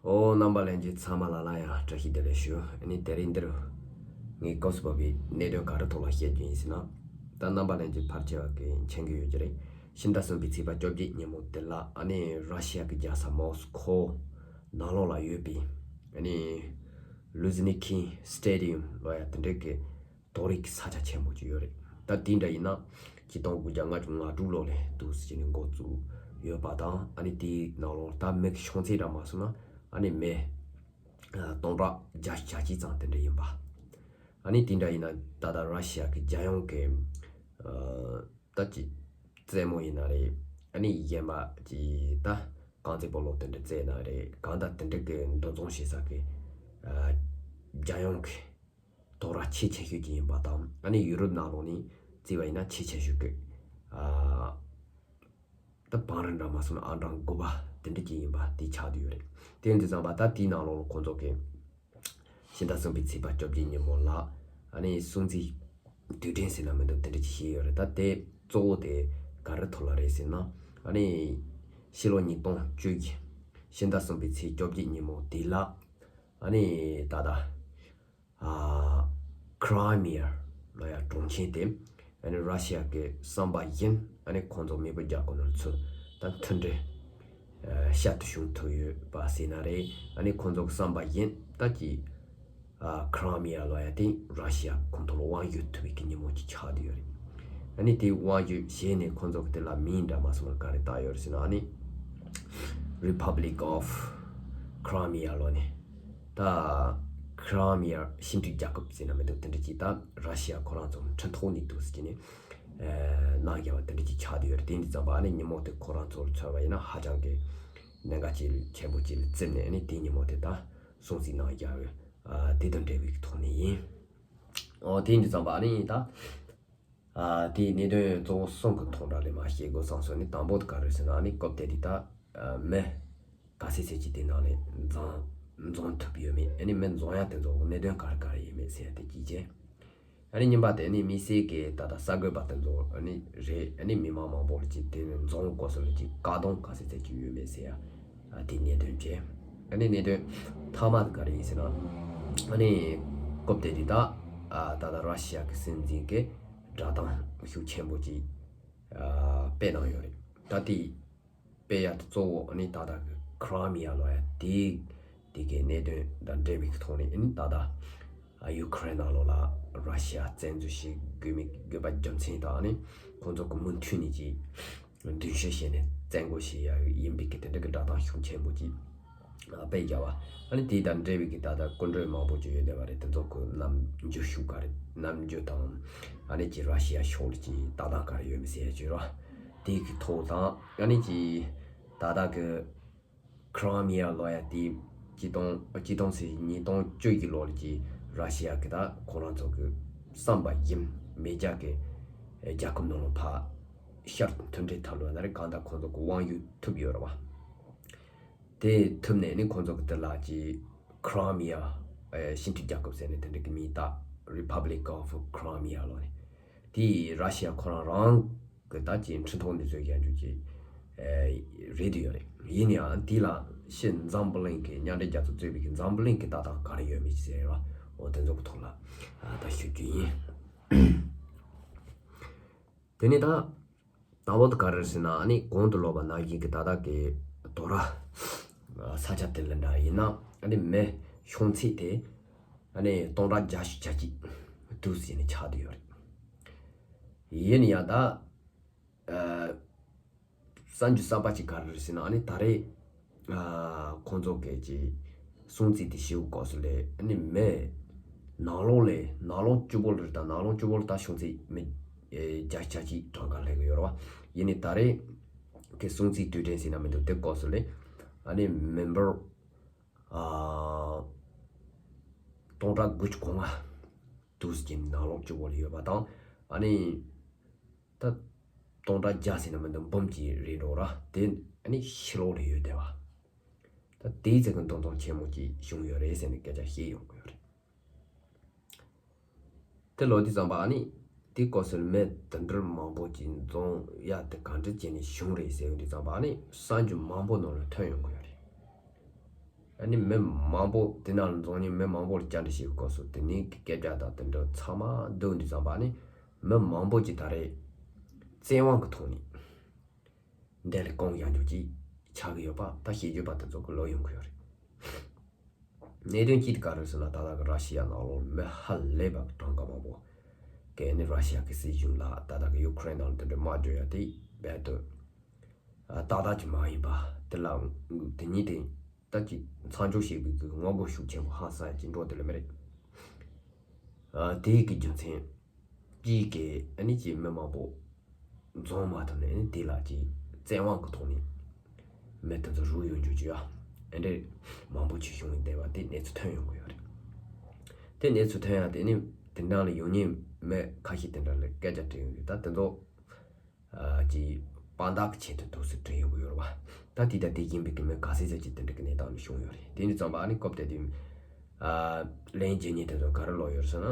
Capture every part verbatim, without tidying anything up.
ཨོ། རྣམ་པ་ལྷན་རྒྱས་ཚང་མ་ལ་ལ་ཡང་བཀྲ་ཤིས་བདེ་ལེགས་ཞུ། ཨ་ནི་དེ་རིང་འདིར་ངས་སྐབས་སུ་བབས་པའི་གནད་དོན་ག་རེ་ཐོག་ལ་བཤད་རྒྱུ་ཡིན་ཟེར་ན། ད་རྣམ་པ་ལྷན་རྒྱས་ཕལ་ཆེ་བ་གིས་མཁྱེན་གྱི་ཡོད་ཀྱི་རེད། ཕྱི་ཟླ་གསུམ་པའི་ཚེས་པ་བཅོ་བརྒྱད་ཉིན་མོ་དེ་ལ། ཨ་ནི་ར་ཤི་ཡ་གི་རྒྱལ་ས་མོ་སི་ཁོ་ནང་ལོགས་ལ་ཡོད་པའི། ཨ་ནི་ལུ་ཛི་ནི་ཁི་སི་ཊེ་ཌི་ཡམ་ལབ་ཡ་དེ་འདྲའི་གི་དོ་རིག་གི་ས་ཆ་ཆེན་པོ་ཅིག་ཡོད་རེད། ད་དེ་འདྲ་ཡིན་ན་ཆིག་སྟོང་དགུ་བརྒྱ་ལྔ་བཅུ་ང་དྲུག་ལོ་ལས་འདུག་སེ་བྱས་ནས་འགོ་བཙུགས་ཡོད་པ་དང་། ཨ་ནི་དེའི་ནང་ལོགས་ད་མི་གི་བྱུང་ཚད་འདྲ་མ་སོང་ན་ཨ་ནི་མི་ཨ་སྟོང་ཕྲག་བརྒྱད་ཅུ་གྱ་གཅིག་ཙམ་དེ་འདྲ་ཡིན་པ། ཨ་ནི་དེ་འདྲ་ཡིན་ན་ད་ལྟ་ར་ཤི་ཡ་གི་རྒྱལ་ཡོངས་ཀྱི་ཨ་ད་ཅིག་རྩེད་མོ་ཡིན་ན་རེད། ཨ་ནི་གཞན་པ་ཅིག་ད་རྐང་རྩེད་སྤོ་ལོ་དེ་འདྲ་རྩེད་ན་རེད། གང་ལྟར་དེ་འདྲ་གི་འདུ་འཛོམས་བྱེད་ས་གི་ཨ་རྒྱལ་ཡོངས་ཀྱི་དོ་ར་ཆེས་ཆེ་ཤོས་ཅིག་ཡིན་པ་དང་། ཨ་ནི་ཡུ་རོབ་ནང་ལོགས་ནས་བརྩིས་པ་ཡིན་ན་ཆེས་ཆེ་ཤོས་ཀྱི་ཨ་ད་བང་རིམ་འདྲ་མ་སོང་ན་ཨང་གྲངས་དགུ་པ་དེ་འདྲ་ཅིག་ཡིན་པ་དེ་ཆགས་བསྡད་ཡོད་རེད། དེ་ཡིན་དུས་ཙམ་པ་ད་དེའི་ནང་ལོགས་ལ་ཁོང་ཚོ་གི་ཕྱི་ཟླ་གསུམ་པའི་ཚེས་པ་བཅོ་བརྒྱད་ཉིན་མོ་ལ་ཨ་ནི་སྲུང་བརྩིའི་དུས་དྲན་ཟེར་ན་མི་འདུག་དེ་འདྲ་ཅིག་བྱས་ཡོད་རེད། ད་དེ་གཙོ་བོ་དེ་ག་རེ་ཐོག་ལ་རེད་ཟེར་ན། ཨ་ནི་ཕྱི་ལོ་ཉིས་སྟོང་བཅུ་བཞི་ཕྱི་ཟླ་གསུམ་པའི་ཚེས་བཅོ་བརྒྱད་ཉིན་མོ་དེ་ལ། ཨ་ནི་ད་ལྟ་ཨ་ཁི་རི་མི་ཡ་ལབ་ཡ་གྲོང་ཁྱེར་དེ་ཨ་ནི་ར་ཤི་ཡ་གི་བསམ་པ་བཞིན་ཨ་ནི་ཁོང་ཚོ་མེས་པོ་རྒྱལ་ཁབ་ནང་ཚུར་ད་མཐུན་སྒྲིལ་ཨ་ཤར་དུ་བྱུང་ཐུབ་ཡོད་པ་ཟེར་ན་རེད། ཨ་ནི་ཁོང་ཚོ་གི་བསམ་པ་བཞིན་ད་ཀྱི་ཨ་ཁི་རི་མི་ཡ་ལབ་ཡ་དེ་ར་ཤི་ཡ་ཁོང་ཚོ་ལ་དབང་བསྒྱུར་ཐུབ་པའི་གི་ཉིན་མོ་ཅིག་ཆགས་བསྡད་ཡོད་རེད། ཨ་ནི་དེ་དབང་བསྒྱུར་བྱས་ནས་ཁོང་ཚོ་གི་དེ་ལ་མིང་འདྲ་མ་སོང་ན་ག་རེ་བཏགས་ཡོད་རེད་ཟེར་ན། ཨ་ནི་Republic of Crimea ལབ་ནས། ད་ཁི་རི་མི་ཡ་ཤིན་ཏུ་རྒྱལ་ཁབ་ཟེར་ན་མི་འདུག་དེ་འདྲ་ཅིག་ད་ར་ཤི་ཡ་ཁོ་རང་ཚོ་ཁྲིམས་ཐོག་ནས་འདུག་ཟེར་གྱི་ནས་ཨ་གནང་བཞག་པ་དེ་འདྲ་ཅིག་ཆགས་བསྡད་ཡོད་རེད། དེ་འདི་ཙམ་པ་ཨ་ནི་ཉིན་མོ་དེ་ཁོ་རང་ཚོར་མཚོན་པ་ཡིན་ན་ཧ་ཅང་གི་གནད་འགག་ཅིག་ཆེན་པོ་ཅིག་ལ་བརྩིས་ནས། ཨ་ནི་དེ་ཉིན་མོ་དེ་ད་སྲུང་བརྩི་གནང་བཞག་པའི་ཨ་དེ་དང་འབྲེལ་བའི་ཐོག་ནས་ཡིན། ཨོ། དེ་འདི་ཙམ་པ་ཨ་ནི་ད་ཨ་དེའི་གནད་དོན་གཙོ་བོ་གསུམ་གྱི་ཐོག་འདྲ་ལས་མ་བཤད་དགོས་བསམ་སོང་། ནི་དང་པོ་དེ་ག་རེ་ཟེར་ན། ཨ་ནི་སྐབས་དེ་དུས་ད་ཨ་མི་ག་ཚད་ཚད་ཅིག་དེ་ནང་ལས་འཛོམས་འཛོམས་ཐུབ་ཡོད་མེད། ཨ་ནི་མི་འཛོམས་ཡ་དེ་ཚོ་གི་གནད་དོན་ག་རེ་ག་རེ་ཡོད་མེད་ཟེར་ཡ་དེ་གཅིག་བྱས། ཨ་ནི་གཉིས་པ་དེ་ནི་དམིགས་བསལ་གྱི་ད་ལྟ་གསར་འགོད་པ་དེ་ཚོ་ཨ་ནི་རེད། ཨ་ནི་མི་མང་མང་པོ་ལ་ཅིག་དེ་ནི་འཛོམས་སྐབས་སུ་ལ་ཅིག་བཀག་སྡོམ་ག་ཚད་ཚད་ཅིག་ཡོད་མེད་ཟེར་ཡ་ཨ་དེ་གནད་དོན་བྱས། ཨ་ནི་གནད་དོན་མཐའ་མ་དེ་ག་རེ་ཡིན་ཟེར་ན། ཨ་ནི་སྐབས་དེ་དུས་ད་ཨ་ད་ལྟ་ར་ཤི་ཡ་གི་སྲིད་འཛིན་གྱི་བསྒྲགས་གཏམ་ཤུགས་ཆེན་པོ་ཅིག་ཨ་སྤེལ་གནང་ཡོད་རེད། ད་དེ་སྤེལ་ཡ་དེ་གཙོ་བོ་ཨ་ནི་ད་ལྟ་གི་ཁི་རི་མི་ཡ་ལབ་ཡ་དེ་དེ་གའི་གནད་དོན་དང་འབྲེལ་བའི་ཐོག་ནས། ཨ་ནི་ད་ལྟ་ཨ་ཡུ་ཁུ་རེན་ནང་ལོགས་ལ་ར་ཤི་ཡ་བཙན་འཛུལ་བྱེད་དགོས་མིན་དགོས་པ་རྒྱུ་མཚན་དང་། ཨ་ནི་ཁོང་ཚོ་གི་མུ་མཐུད་ནས་ཀྱི་མདུན་ཤོག་བྱས་ནས་བཙན་རྒོལ་བྱེད་ཡ་ཡིན་པའི་གི་དེ་འདྲ་གི་བསྒྲགས་གཏམ་ཤུགས་ཆེན་པོ་ཅིག་སྤེལ་བཞག་པ། ཨ་ནི་དེ་དང་འབྲེལ་བའི་གི་ད་ལྟ་སྐུ་མགྲོན་མང་པོ་ཅིག་ཡོད་བསྡད་པ་རེད། དེ་ཚོ་གི་རྣམ་འགྱུར་ཤུགས་ག་རེ། རྣམ་འགྱུར་དང་ཨ་ནི་ཀྱི་ར་ཤི་ཡ་ཕྱོགས་ལ་ཀྱི་ལྟ་སྟངས་ག་རེ་ཡོད་མེད་ཟེར་ཡ་ཅིག་ར། དེ་གི་ཐོག་དང་། ཨ་ནི་ཀྱི་ད་ལྟ་གི་ཁི་རི་མི་ཡ་ལབ་ཡ་དེ་ཆིག་སྟོང་ཆིག་སྟོང་ཚེ་ཉིས་སྟོང་བཅུ་བཞི་ལོ་ལ་ཀྱི་ར་ཤི་ཡ་གི་ད་ཁོ་རང་ཚོ་གི་བསམ་པ་བཞིན་མེས་རྒྱལ་གི་རྒྱལ་ཁབ་ནང་ལ་ཕར་ཤར་མཐུན་སྒྲིལ་ཐབས་ལ་ན་རེ་གང་ལྟར་ཁོང་ཚོ་གི་དབང་ཡོད་ཐུབ་ཡོད་རེད་བ། དེ་ཐུབ་ནས་ནི་ཁོང་ཚོ་གི་དེ་ལ་ཀྱི་ཁི་རི་མི་ཡ་ཨེ་ཤིན་ཏུ་རྒྱལ་ཁབ་ཟེར་ནས་དེ་འདྲ་གི་མིང་བཏགས། Republic of Crimea ལབ་ནས། དེ་ར་ཤི་ཡ་ཁོ་རང་རང་གི་ད་ཀྱི་ཁྲིམས་ཐོག་ནས་བཟོས་ཡ་རྒྱུ་ཀྱི་ཨེ་རེད་དུ་ཡོད་རེད། ཡིན་ཡང་དེ་ལ་ཕྱི་འཛམ་བུ་གླིང་གི་མཉམ་འབྲེལ་རྒྱལ་ཚོགས་གཙོས་པའི་གི་འཛམ་བུ་གླིང་གི་ལྟ་སྟངས་ག་རེ་ཡོད་མེད་ཟེར་བ། འོ་དེ་ཚོ་གི་ཐོག་ལ་ཨ་ད་ཞུ་རྒྱུ་ཡིན། དེ་ནས་ད་ད་བོད་ག་རེ་ཟེར་ན། ཨ་ནི་གོང་དུ་ལོག་པ་ནང་བཞིན་གྱི་ད་ལྟ་གི་དོ་ར་ས་ཆ་དེ་ལ་འདྲ་ཡིན་ན། ཨ་ནི་མི་བྱུང་ཚད་དེ་ཨ་ནི་སྟོང་ཕྲག་བརྒྱད་ཅུ་གྱ་གཅིག་འདུག་ཟེར་ནས་ཆགས་བསྡད་ཡོད་རེད། ཡིན་ཡང་ད་ཨ་གསར་འགྱུར་གསར་པ་ཅིག་ག་རེ་རེད་ཟེར་ན། ཨ་ནི་ད་རེས་ཨ་ཁོང་ཚོ་གི་ཅིག་སྲུང་བརྩི་དེ་ཞེའུ་སྐབས་སུ་ལས། ཨ་ནི་མི་ནང་ལོགས་ལས་ནང་ལོགས་བཅུ་པོ་ལ་རེད། ད་ནང་ལོགས་བཅུ་པོ་ལ་ད་བྱུང་ཚད་མི་ཨེ་བརྒྱ་ཆ་གཅིག་གྲངས་ཀ་སླེབས་ཀྱི་ཡོད་རེད་བ། ཡིན་ནའི་ད་རེས་ཀྱི་སྲུང་བརྩིའི་དུས་དྲན་ཟེར་ན་མི་འདུག་དེ་སྐབས་སུ་ལས་ཨ་ནི་མི་འབོར་ཨ་སྟོང་ཕྲག་དགུ་བཅུ་གོ་ལྔ་འདུག་ཟེར་གྱི་ནང་ལོགས་བཅུ་པོ་ལ་ཡོད་པ་དང་། ཨ་ནི་ད་སྟོང་ཕྲག་བརྒྱ་ཟེར་ན་མི་འདུག་འབུམ་གྱིས་རེད་འགྲོ་ར། དེ་ཨ་ནི་ཕྱི་ལོགས་ལ་ཡོད་བསྡད་པ། ད་དེའི་ཚེ་གི་འདུ་འཛོམས་ཆེན་མོ་ཅིག་བྱུང་ཡོད་རེད་ཟེར་ནས་སྐད་ཆ་བཤད་ཡོང་གི་ཡོད་རེད། དེ་ལོ་དུས་ཙམ་པ་ཨ་ནི་དེའི་སྐབས་སུ་མི་དེ་འདྲ་མང་པོ་ཅིག་འཛོམས་ཡ་དེ་ག་འདྲ་བྱས་ནས་བྱུང་རེད་ཟེར་ཡོང་དུས་ཙམ་པ། ཨ་ནི་གསར་འགྱུར་མང་པོ་ནང་ལ་ཐོན་ཡོང་གི་ཡོད་རེད། ཨ་ནི་མི་མང་པོ་དེ་ནང་ལ་འཛོམས་ནས་མི་མང་པོ་ལ་བཅར་འདྲི་བྱེད་པའི་སྐབས་སུ་དེ་ནས་ཀྱི་སྐད་ཆ་དང་དེ་འདྲ་ཚང་མ་བསྡུས་འདི་ཙམ་པ་ནི་མི་མང་པོ་ཅིག་ད་རེས་བཙན་དབང་གི་ཐོག་ནས་འདི་ལ་བཀང་ཡང་འཇུག་ཅིག་ཆགས་ཀྱི་ཡོད་པ་ད་བཤད་རྒྱུ་པ་དེ་ཚོ་གི་ལོ་ཡོང་གི་ཡོད་རེད། གནད་དོན་གཅིག་དེ་ག་རེ་ཟེར་ན་ད་ལྟ་གི་ར་ཤི་ཡ་ནང་ལོགས་མི་ཧ་ལས་པ་གི་གྲངས་ཀ་མང་པོ་གི་ནི་ར་ཤི་ཡ་གི་སྲིད་གཞུང་ལ་ད་ལྟ་གི་ཡུ་ཁུ་རེན་ནང་ལ་དེ་འདྲ་དམག་རྒྱག་ཡ་དེ་རྦད་དེ་ཏག་ཏག་ཅིག་མ་ཡིན་པ་དེ་ལ་དེ་ཉིད་དེ་ད་ཅིག་མཚམས་འཇོག་བྱེད་པའི་གི་ངོ་རྒོལ་ཤུགས་ཆེན་པོ་ཧང་སང་ཡ་ཅིག་འགྲོ་དེ་ལ་མི་རེད། དེའི་གི་རྒྱུ་མཚན་གཅིག་གི་ཨ་ནི་ཅིག་མི་མང་པོ་འཛོམས་མ་ཐུབ་ནས་ཨ་ནི་དེ་ལ་ཅིག་བཙན་དབང་གི་ཐོག་ནས་མི་དེ་ཚོ་རུབ་ཡོང་རྒྱུ་ཅིག་ཡ་ཨ་འདྲེ་མང་པོ་ཅིག་བྱུང་ཡིན་བསྡད་པ་དེ་གནས་ཚུལ་ཐོན་ཡོང་གི་ཡོད་རེད། དེ་གནས་ཚུལ་ཐོན་ཡ་དེ་ནི་དེ་འདྲ་ལ་ཡོང་མཁན་མི་ཁ་ཤས་དེ་འདྲ་ལ་སྐད་ཆ་དྲིས་ཡོང་གི་ད་དེ་ཚོ་ཨ་ཅིག་དཔང་རྟགས་ཀྱི་ཆེད་དུ་འདུག་སེ་བྲིས་ཡོང་གི་ཡོད་རེད་བ། ད་དེ་ལྟ་དེ་ཡིན་པའི་གི་མི་ག་ཚད་ཙམ་ཅིག་དེ་འདྲ་གི་གནས་སྟངས་ནས་བྱུང་ཡོད་རེད། དེ་འདྲ་ཙམ་པ་ཨ་ནི་སྐབས་དེ་དུས་ཨ་ལན་རྒྱག་མཁན་དེ་ཚོ་ག་རེ་ལབ་ཡོད་ཟེར་ན།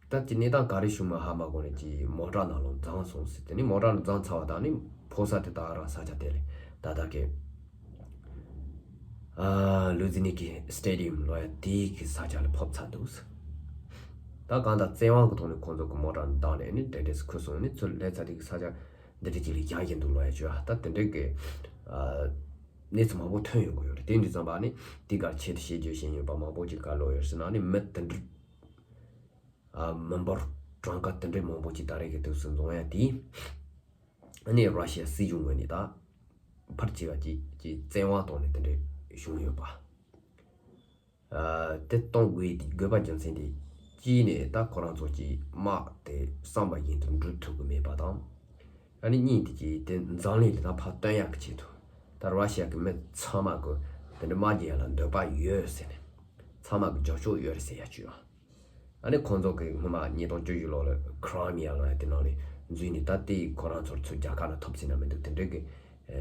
ད་ཅི་གནས་སྟངས་ག་རེ་བྱུང་མ་ཧ་མ་གོ་ནས་ཅི་མོ་ཊ་ནང་ལོགས་འཛིང་སོང་ཟེར། དེ་ནས་མོ་ཊ་ནང་འཛིང་ཚར་བ་དང་ནི་ཕོ་ས་དེ་ད་རང་ས་ཆ་དེ་ལས་ད་ལྟ་གི་ཨ་ལུ་ཛི་ནི་གི་སི་ཊེ་ཌི་ཡམ་ལོ་ཡ་དེའི་གི་ས་ཆ་ལ་ཕོབ་ཚར་འདུག་ཟེར། ད་གང་ལྟར་བཙན་དབང་གི་ཐོག་ནས་ཁོང་ཚོ་གི་མོ་ཊ་ནང་བཏང་ནས་ནི་འདྲེ་འདྲེ་སུ་ཁུར་སོང་ནས་ཚུར་སླེབས་ཚར་དེ་གི་ས་ཆ་འདི་འདྲ་ཅིག་ལ་བཞག་བཞིན་འདུག་ལོ་ཡ་བྱོས་ཨ། ད་དེ་འདྲའི་གི་ཨ་གནས་ཚུལ་མང་པོ་ཐོན་ཡོང་གི་ཡོད་རེད། དེ་འདྲ་ཙམ་པ་ནི་དེ་གར་ཆེད་དུ་བཤད་རྒྱུ་བཤད་ཡོད་པ་མང་པོ་ཅིག་ག་ལོ་ཡོད་ཟེར་ན་ནི་མི་དེ་འདྲ། ཨ་མི་འབོར་གྲངས་ཀ་དེ་འདྲའི་མང་པོ་ཅིག་ད་རེས་ཀྱི་དུས་སུ་འཛོམས་ཡ་དེས་ཨ་ནི་ར་ཤི་ཡ་སྲིད་གཞུང་ངོས་ནས་ད་ཕར་ཆེ་བ་ཅིག་ཅིག་བཙན་དབང་བཏང་ནས་དེ་འདྲའི་བྱུང་ཡོད་པ། ཨ་དེ་གཏོང་དགོས་དགོས་པ་རྒྱུ་མཚན་དེ་གཅིག་ནས་ད་ཁོ་རང་ཚོ་གྱི་དམག་དེ་བསམ་པ་བཞིན་དུ་འགྲུབ་ཐུབ་ཀྱི་མེད་པ་དང་། ཨ་ནི་གཉིས་དེ་གྱིས་དེ་འཛམ་གླིང་ལ་ད་ཕར་སྟོན་ཡག་གི་ཆེད་དུ་ད་ར་ཤི་ཡ་གི་མི་ཚང་མ་གི་དེ་འདྲ་དམག་རྒྱག་ཡ་ལ་འདོད་པ་ཡོད་ཟེར་ནས་ཚང་མ་གི་རྒྱབ་སྐྱོར་ཡོད་རེད་ཟེར་ཡ་བཅོས་ཨ། ཨ་ནི་ཁོང་ཚོ་གི་སྔོན་མ་ཉིས་སྟོང་བཅུ་བཞི་ལོ་ལ་ཁི་རི་མི་ཡ་ལོ་ཡ་དེ་ནང་ལ་འཛུལ་ནས་ད་ལྟའི་ཁོ་རང་ཚོར་ཚུར་རྒྱལ་ཁ་ལ་ཐོབ་ཟིན་ན་མི་འདུག་དེ་འདྲའི་གི་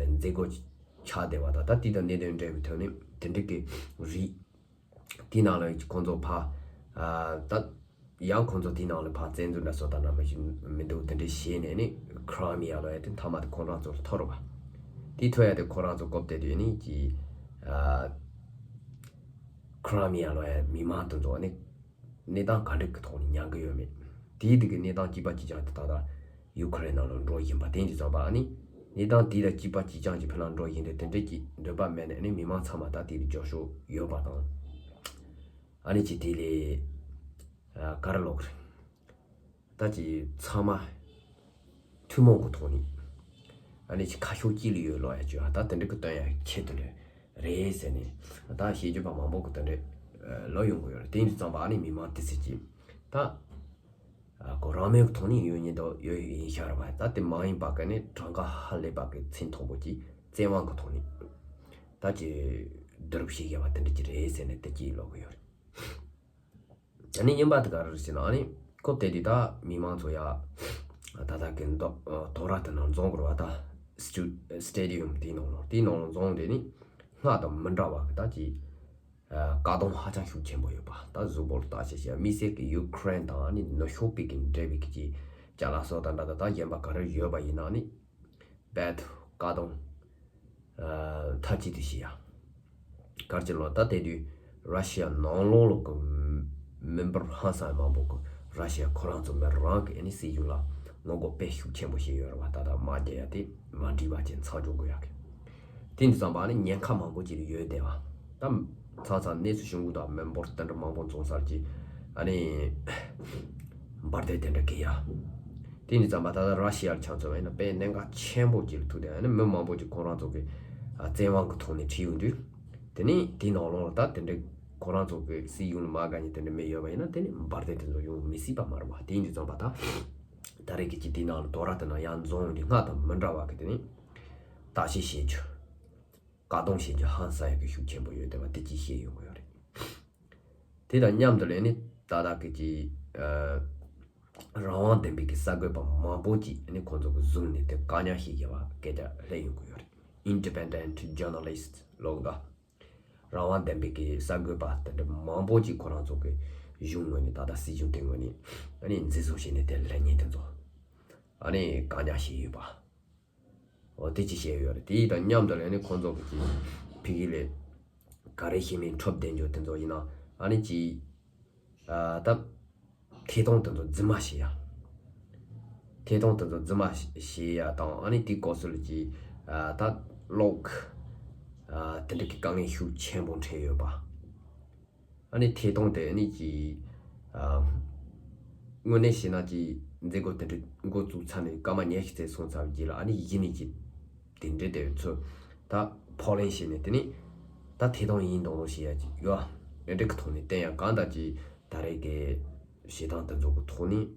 མཛད་སྒོ་ཆགས་བསྡད་པ་དང་ད་དེ་དང་གནད་དོན་འབྲེལ་བའི་ཐོག་ནས་དེ་འདྲའི་གི་རིགས་དེའི་ནང་ལ་ཁོང་ཚོ་ཕ་ད་ཡང་ཁོང་ཚོ་དེའི་ནང་ལ་ཕ་བཙན་འཛུལ་འདྲ་སོགས་དང་འདྲ་མི་ཞིག་མི་འདུག་དེ་འདྲའི་བྱས་ནས་ནི་ཁི་རི་མི་ཡ་ལོ་ཡ་དེ་མཐའ་མ་དེ་ཁོང་རང་ཚོར་ཐོབ་རེད་བ། དེ་ཐོབ་ཡ་དེ་ཁོ་རང་ཚོ་སྐབས་དེ་དུས་ནི་ཀྱི་ཁི་རི་མི་ཡ་ལོ་ཡ་མི་མང་དེ་ཚོ་ནི་གནས་སྟངས་ག་འདྲ་གི་ཐོག་ནས་མྱངས་གི་ཡོད་མེད། དེའི་དུས་ཀྱི་གནས་སྟངས་གཅིག་པ་གཅིག་རྐྱང་དེ་ད་ལྟ་ཡུ་ཁུ་རེན་ནང་ལ་འགྲོ་བཞིན་པ་དེ་འདྲ་ཙམ་པ་ཨ་ནི་གནས་སྟངས་དེ་དང་གཅིག་པ་གཅིག་རྐྱང་གི་ཕན་ལ་འགྲོ་བཞིན་དུ་དེ་འདྲ་གྱི་འདོད་པ་མེད་ནས་ཨ་ནི་མི་མང་ཚང་མ་ད་དེ་ལ་རྒྱབ་སྐྱོར་ཡོད་པ་དང་། ཨ་ནི་ཅི་དེ་ལས་ཨ་ག་རེ་ལབ་དགོས་རེད། ད་ཅི་ཚང་མ་ཐུན་མོང་གི་ཐོག་ནས་ཨ་ནི་ཅི་ཁ་ཕྱོགས་གཅིག་ལ་ཡོད་ལོ་ཡ་བཅོས་ཨ་ད་དེ་འདྲ་གི་སྟོན་ཡ་ཁྱེད་དེ་འདྲ་རེད་ཟེར་ནས་ད་བཤད་རྒྱུ་པ་མང་པོ་གི་དེ་འདྲ་ལོ་ཡོང་གི་ཡོད་རེད། དེ་འདྲ་ཙམ་པ་ཨ་ནི་མི་མང་དེ་ཚོ་ཅི་ད་ཨ་ཁོ་རང་མོས་གི་ཐོག་ནས་ཡོད་ཉིད་དུ་ཡོད་ཡིན་ཤག་རེད་བ། ད་དེ་མ་ཡིན་པ་གི་ནི་གྲངས་ཀ་ཧ་ལས་པ་གི་ཚད་མཐོན་པོ་ཅིག་བཙན་དབང་གི་ཐོག་ནས་ད་ཅི་བསྡུ་རུབ་བྱེད་ཡ་བ་དེ་འདྲ་ཅིག་རེད་ཟེར་ནས་དེ་ཅིག་ལོ་གི་ཡོད་རེད། ད་ནི་རྙིང་པ་དེ་ག་རེ་རེད་ཟེར་ན་ཨ་ནི་སྐབས་དེ་དུས་ད་མི་མང་ཚོ་ཡ་ད་ལྟ་གི་མདོ་དོ་ར་དེ་ནང་འཛོམས་དགོས་རེད་བ། ད་སི་ཊེ་ཌི་ཡམ་དེའི་ནང་ལོགས་དེའི་ནང་ལོགས་འཛོམས་དེ་ནི་སྔར་དང་མི་འདྲ་བ་གི་ད་ཅི་ཨ་བཀག་སྡོམ་ཧ་ཅང་ཤུགས་ཆེན་པོ་ཡོད་པ། ད་གཟུགས་པོར་བརྟག་དཔྱད་བྱས་དམིགས་བསལ་གི་ཡུ་ཁུ་རེན་དང་ཨ་ནི་ནུབ་ཕྱོགས་པའི་གི་འབྲེལ་བའི་གི་ཅི་ཅ་ལག་སོགས་དང་འདྲ་ད་ད་གཞན་པ་ག་རེ་ཡོད་པ་ཡིན་ན་ཨ་ནི་རྦད་དེ་བཀག་སྡོམ་ཨ་མཐའ་གཅིག་ཏུ་བྱས་ཡ། ག་རེ་བྱས་ལབ་ན་ད་དེ་དུས་ར་ཤི་ཡ་ནང་ལོགས་ལོགས་ཀྱི་མི་འབོར་ཧང་སང་མང་པོ་གི་ར་ཤི་ཡ་ཁོ་རང་ཚོ་མི་རང་གི་ཨ་ནི་སྲིད་གཞུང་ལ་ངོ་རྒོལ་དཔེ་ཤུགས་ཆེན་པོ་བྱས་ཡོད་རེད་བ། ད་ལྟ་དམག་རྒྱག་ཡ་དེ་མ་འགྲིག་པ་ཅན་མཚམས་འཇོག་དགོས་ཡ་གི། དེ་འདི་ཙམ་པ་ཨ་ནི་ཉེན་ཁ་མང་པོ་ཅིག་ལ་ཡོད་བསྡད་བ། ད་མཚམས་མཚམས་གནས་ཚུལ་བྱུང་གི་འདུག་མི་འབོར་དེ་འདྲ་མང་པོ་འཛོམས་སར་གྱི་ཨ་ནི་འབར་མདེལ་དེ་འདྲ་འགེལ་ཡ། དེ་འདི་ཙམ་པ་ད་ལྟ་ར་ཤི་ཡ་ལ་ཆ་མཚོན་པ་ཡིན་ན་དཔེ་གནད་འགག་ཆེན་པོ་ཅིག་ལ་ཐུག་སྟེ་ཨ་ནི་མི་མང་པོ་ཅིག་ཁོ་རང་ཚོ་གི་ཨ་བཙན་དབང་གི་ཐོག་ནས་ཁྲིད་ཡོང་དུས། དེ་ནས་དེའི་ནང་ལོགས་ལ་ད་དེ་འདྲ་ཁོ་རང་ཚོ་གི་སྲིད་གཞུང་ལ་མ་དགའ་མཁན་དེ་འདྲ་མི་ཡོད་པ་ཡིན་ན་དེ་ནི་འབར་མདེལ་དེ་ཚོ་ཡོང་མི་སྲིད་པ་མ་རེད་བ། དེ་འདི་ཙམ་པ་ད་ད་རེས་ཀྱི་ཅིག་དེའི་ནང་ལ་དོ་ར་དེ་ནང་ཡང་འཛོམས་ཡོང་དུས་སྔར་དང་མི་འདྲ་བ་གི་དེ་ནི་བརྟག་དཔྱད་བྱེད་རྒྱུ། བཀག་སྡོམ་བྱེད་རྒྱུ་ཧང་སང་ཡག་གི་ཤུགས་ཆེན་པོ་ཡོད་བསྡད་པ་དེ་ཅིག་བཤད་ཡོང་གི་ཡོད་རེད། དེ་དང་མཉམ་དུ་ལས་ནི་ད་ལྟ་གི་ཅིག་ཨ་རང་དབང་ལྡན་པའི་གི་གསར་འགོད་པ་མང་པོ་ཅིག་ནི་ཁོང་ཚོ་གི་བཟུང་ནས་དེ་བཀག་ཉར་བྱེད་དགོས་པ་སྐད་ཆ་སླེབས་ཡོང་གི་ཡོད་རེད། Independent journalist ལོག་འགའ་རང་དབང་ལྡན་པའི་གི་གསར་འགོད་པ་དེ་འདྲ་མང་པོ་ཅིག་ཁོ་རང་ཚོ་གི་གཞུང་ངོས་ནས་ད་ལྟ་སྲིད་གཞུང་དེ་ངོས་ནས་ཨ་ནི་འཛིན་བཟུང་བྱས་ནས་དེ་ལས་ཉེན་དེ་ཚོ་ཨ་ནི་བཀག་ཉར་བྱས་ཡོད་པ། འོ་དེ་ཅི་བཤད་ཡོད་རེད། དེ་དང་མཉམ་དུ་ལས་ནི་ཁོང་ཚོ་གི་ཅིག་ཕ་གི་ལས་ ག་རེ་ཤེས་མིན་འཁྲབ་བསྡད་འཇོག་དེ་ཚོ་ཡིན་ན་ཨ་ནི་ཅིག་ཨ་ད་ཐད་གཏོང་དེ་ཚོ་རྫུན་མ་བྱེད་ཡ། ཐད་གཏོང་དེ་ཚོ་རྫུན་མ་བྱེད་ཡ་དང་ཨ་ནི་དེའི་སྐབས་སུ་ལ་ཅིག་ཨ་ད་གློག་ཨ་དེ་འདྲ་གི་དཀའ་ངལ་ཤུགས་ཆེན་པོ་འཕྲད་ཡོད་པ། ཨ་ནི་ཐད་གཏོང་དེ་ཨ་ནི་ཅིག་ཨ་དངོས་གནས་བྱས་ན་ཅིག་མཛད་སྒོ་དེ་འདྲ་འགོ་བཙུགས་ཚར་ནས་སྐར་མ་ཉི་ཤུ་ཙམ་སོང་ཚར་བའི་རྗེས་ལ་ཨ་ནི་གཞི་ནས་ཅིག་དེ་འདྲ་དེ་ཚོ་ད་ཕབ་ལེན་བྱས་ནས་དེ་ནི་ད་ཐད་གཏོང་ཡིན་མདོག་མདོག་བྱེད་ཡ་ཅིག་ཡོད། ཨ་འདྲ་གི་ཐོག་ནས་བསྟན་ཡ་གང་ལྟར་ཅིག་ད་རེས་ཀྱི་བྱེད་སྟངས་དེ་ཚོ་གི་ཐོག་ནས་